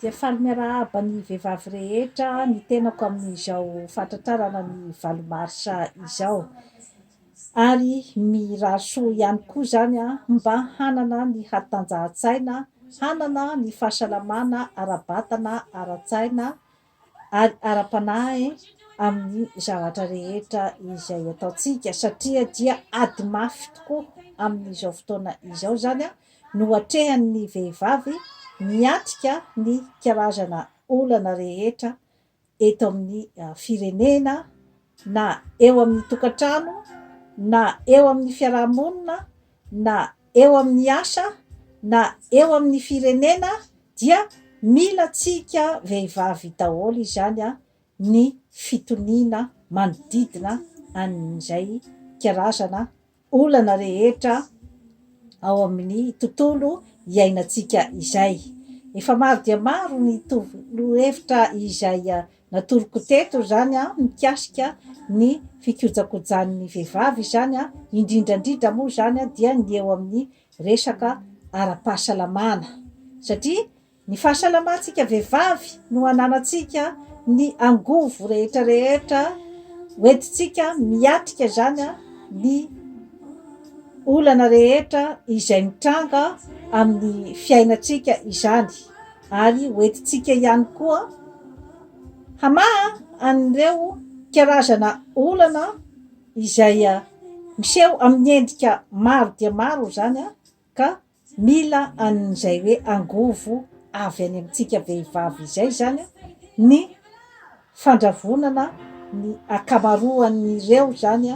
Dia faly miarahaba ny vehivavy rehetra ny tenako amin'izao fahatratrarana ny 8 marsa izao. Ary mirary soa ihany koa izany mba hanana ny hatanjahan-tsaina, hanana ny fahasalamana ara-batana, ara-tsaina ary ara-panahy amin'ny zavatra rehetra izay ataontsika satria dia ady mafy tokoa amin'izao fotoana izao izany no atrehan'ny vehivavy miatrika ny karazana olana rehetra eto amin'ny firenena na eo amin'ny tokantrano na eo amin'ny fiarahamonina na eo amin'ny asa na eo amin'ny firenena dia mila antsika vehivavy daholo izany ny fitoniana manodidina an'izay karazana olana rehetra ao amin'ny tontolo iainantsika izay. Efa maro dia maro ny torohevitra izay natoroko teto izany mikasika ny fikojakojan'ny vehivavy izany, indrindra indrindra moa izany dia ny eo amin'ny resaka ara-pahasalamana satria Ny fahasalamantsika vehivavy no ananantsika ny angovo rehetra rehetra hoentintsika miatrika izany ny olana rehetra izay mitranga amin'ny fiainantsika izany ary hoentintsika ihany koa hamaha an'ireo karazana olana izay miseho amin'ny endrika maro dia maro izany ka Mila an'izay hoe angovo avy any amintsika vehivavy izay izany ny fandravonana ny ankamaroan'ireo izany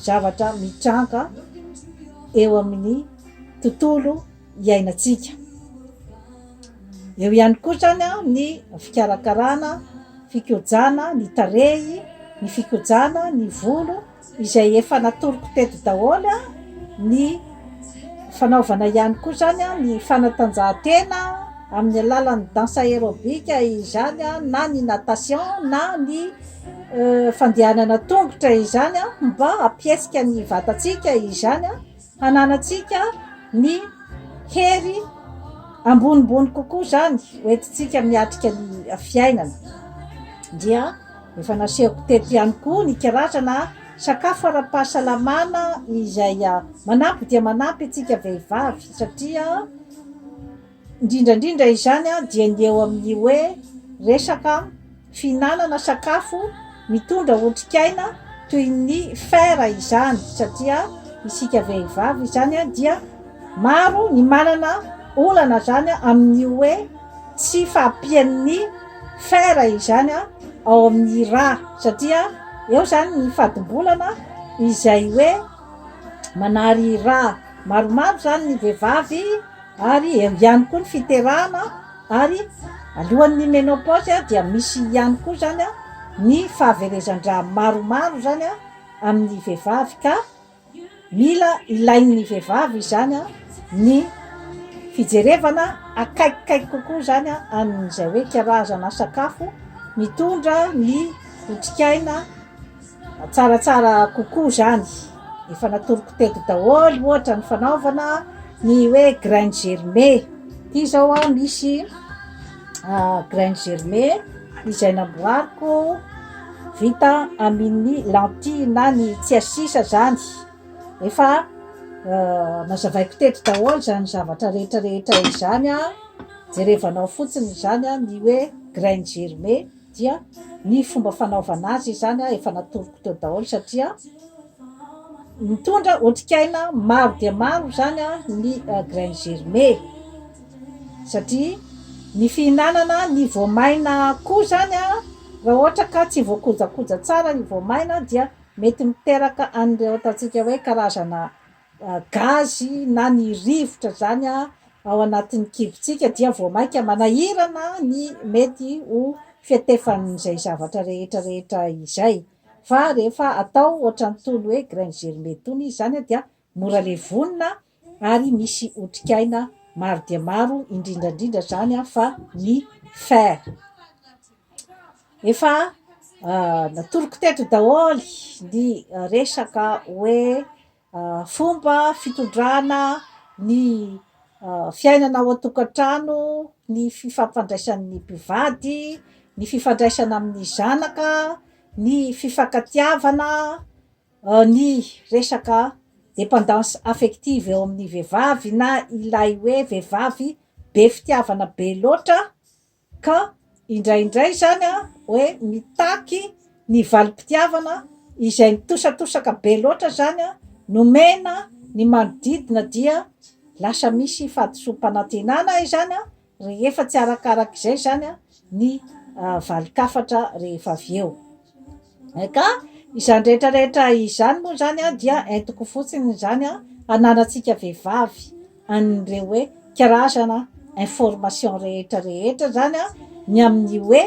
zavatra mitranga eo amin'ny tontolo iainantsika. Eo ihany koa izany ny fikarakarana, fikojana ny tarehy, ny fikojana ny volo. Izay efa natoroko teto daholo ny fanaovana ihany koa izany ny fanatanjahantena amin'ny alalan'ny danse aérobic izany na ny natation na ny fandehanana tongotra izany mba hampihetsika ny vatantsika izany hananantsika ny hery ambonimbony kokoa izany hoentintsika miatrika ny fiainana dia Efa nasehoko teto ihany koa ny karazana sakafo ara-pahasalamana izay manampy dia manampy antsika vehivavy satria indrindra indrindra izany dia ny eo amin'ny hoe resaka fihinanana sakafo mitondra otrikaina toy ny fer izany satria isika vehivavy izany dia maro ny manana olana izany amin'ny hoe tsy fahampian'ny fer izany ao amin'ny rà satria eo izany ny fadimbolana izay hoe manary rà maromaro izany ny vehivavy ary eo ihany koa ny fiterahana ary alohan'ny ménopause dia misy ihany koa izany ny fahaverezan-drà maromaro izany amin'ny vehivavy ka Mila ilain'ny vehivavy izany ny fijerevana akaikikaiky kokoa izany an'izay hoe karazana sakafo mitondra ny otrikaina tsaratsara kokoa izany. Efa natoroko teto daholo ohatra ny fanaovana ny hoe graine germé. Ity izao misy graine germé izay namboariko vita amin'ny lentille na ny tsiasisa zany. Efa nazavaiko teto daholo izany zavatra rehetra rehetra izany an, jerevanao fotsiny izany an ny hoe graine germé dia ny fomba fanaovana azy izany an efa natoroko teo daholo satria mitondra otrikaina maro dia maro izany an ny graine germé. Satria ny fihinanana ny voamaina koa izany an, raha ohatra ka tsy voakojakoja tsara ny voamaina dia mety miteraka an'ireo ataontsika hoe karazana gazy na ny rivotra izany an ao anatin'ny kibontsika dia vao mainka manahirana ny mety ho fiantefan'izay zavatra rehetra rehetra izay. Fa rehefa atao ohatran'itony hoe graine germé itony izy izany an dia mora levonina ary misy otrikaina maro dia maro indrindra indrindra izany fa ny fer. Efa natoroko teto daholo ny resaka hoe fomba fitondrana ny fiainana ao an-tokantrano, ny fifampifandraisan'ny mpivady, ny fifandraisana amin'ny zanaka, ny fifankatiavana, ny resaka dépendance affective eo amin'ny vehivavy na ilay hoe vehivavy be fitiavana be loatra ka indraindray zany a hoe mitaky ny valim-pitiavana izay mitosatosaka be loatra zany a nomena ny manodidina dia lasa misy fahadisoam-panantenana izany a rehefa tsy arakarak'izay zany a ny valin-kafatra rehefa avy eo. Ka izany rehetra rehetra izany moa zany a dia entiko fotsiny izany a hananantsika vehivavy an'ireo hoe karazana information rehetra rehetra zany a ny amin'ny hoe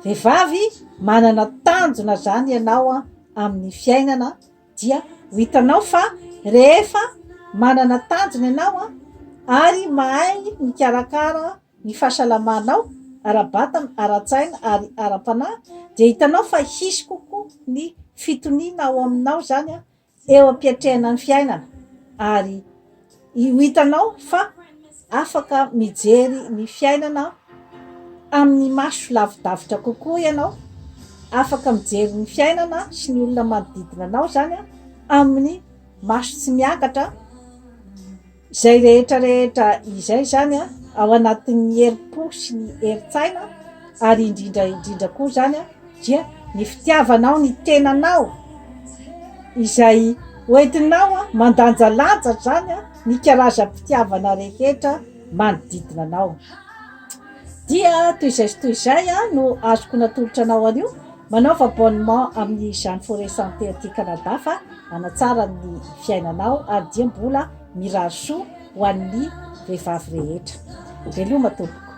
vehivavy manana tanjona zany ianao a amin'ny fiainana dia ho hitanao fa rehefa manana tanjona ianao a ary mahay mikarakara ny fahasalamanao ara-batana, ara-tsaina ary ara-panahy dia hitanao fa hisy kokoa ny fitoniana ao aminao zany a eo am-piatrehana ny fiainana ary ho hitanao fa afaka mijery ny fiainana amin'ny maso lavidavitra kokoa ianao, afaka mijery ny fiainana sy ny olona manodidina anao zany a amin'ny maso tsy miakatra, izay rehetra rehetra izay zany a ao anatin'ny herim-po sy ny herin-tsaina ary indrindra indrindra koa zany a dia ny fitiavanao ny tenanao izay hoentinao a mandanjalanja zany a ny karazam-pitiavana rehetra manodidina anao. Dia toy izay sy toy izay no azoko natolotra anao anio. Manaova abonnement amin'ny Jeanne Forêt Santé aty Canada fa hanatsara ny fiainanao ary dia mbola mirary soa ho an'ny vehivavy rehetra. Veloma tompoko.